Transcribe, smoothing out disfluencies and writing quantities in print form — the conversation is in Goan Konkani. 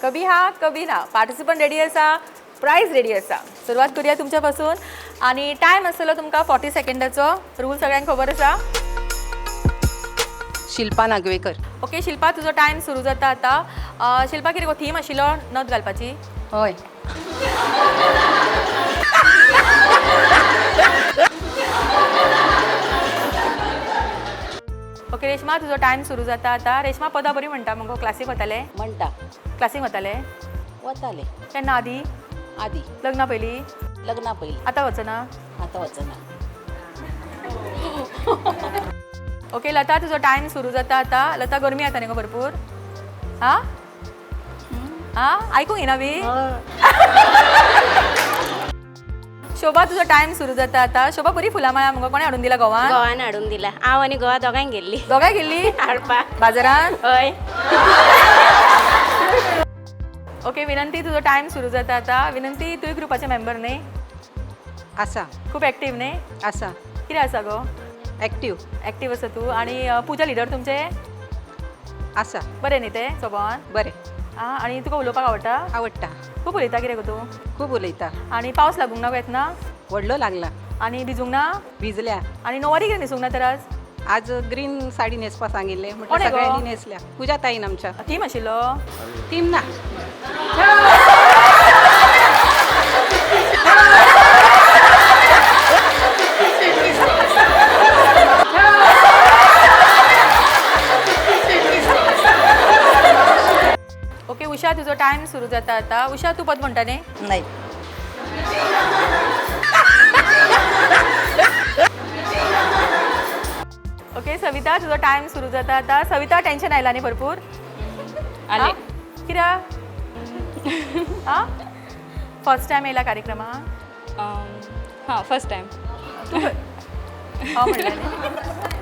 कभी हा कभी ना. पार्टिसिपंट रेडी आसा, प्रायज रेडी आसा. सुरवात करूया तुमच्या पासून आनी टायम आसतलो तुमकां 40 सेकंडाचो. रूल सगळ्यांक खबर आसा. शिल्पा नागवेकर. ओके शिल्पा, तुजो टायम सुरू जाता आतां. शिल्पा, कितें गो थीम आशिल्लो नथ घालपाची? हय. ओके रेश्मा, तुजो टायम सुरू जाता आतां. रेश्मा, पदां बरी म्हणटा मुगो? क्लासीक वताले? म्हणटा. क्लासीक वताले? वताले. केन्ना आदी? आदी. लग्ना पयलीं? लग्ना पयलीं. आतां वचना? आतां वचना. ओके लता, तुजो टायम सुरू जाता आतां. लता, गरमी जाता न्ही गो भरपूर? हा हा, आयकूंक येना बी? शोभा, तुजो टायम सुरू जाता आतां. शोभा, बरी फुलां माळा मुगो, कोणें हाडून दिला गोवान? गोवान हाडून दिला. हांव आनी गोवा दोगांय गेल्ली. दोगांय गेल्ली हाडपाक. बाजारान? हय. ओके विनंती, तुजो टायम सुरू जाता आतां. विनंती, तूंय ग्रुपाचे मेंबर न्ही? आसा. खूब एक्टीव न्ही? आसा. कितें आसा गो? एक्टीव. एक्टीव आसा तूं. आनी पूजा लिडर तुमचे? आसा. बरें न्ही तें स्वभावान? बरें. आं, आनी तुका उलोवपाक आवडटा? आवडटा. खूब उलयता कितें गो तूं? खूब उलयता. आनी पावस लागूंक ना गो येतना? व्हडलो लागला. आनी भिजूंक ना? भिजल्या. आनी णववारी कितें न्हेसूंक ना तर आज? आज ग्रीन साडी न्हेसपा सांगिल्लें. कोणें म्हटल्यार गो? सगळ्यांनी न्हेसल्या. पूजा ताईन आमच्या. थीम आशिल्लो? थीम ना. ओके उषा, तुजो टायम सुरू जाता आतां. उषा, तूं पद म्हणटा न्ही? नाही. ओके सविता, तुजो टायम सुरू जाता आतां. सविता, टेन्शन आयलां न्ही भरपूर? आले. आं? कित्याक? आं, फर्स्ट टायम येयला कार्यक्रमाक? हां, फर्स्ट टायम. हांव म्हणलें न्ही.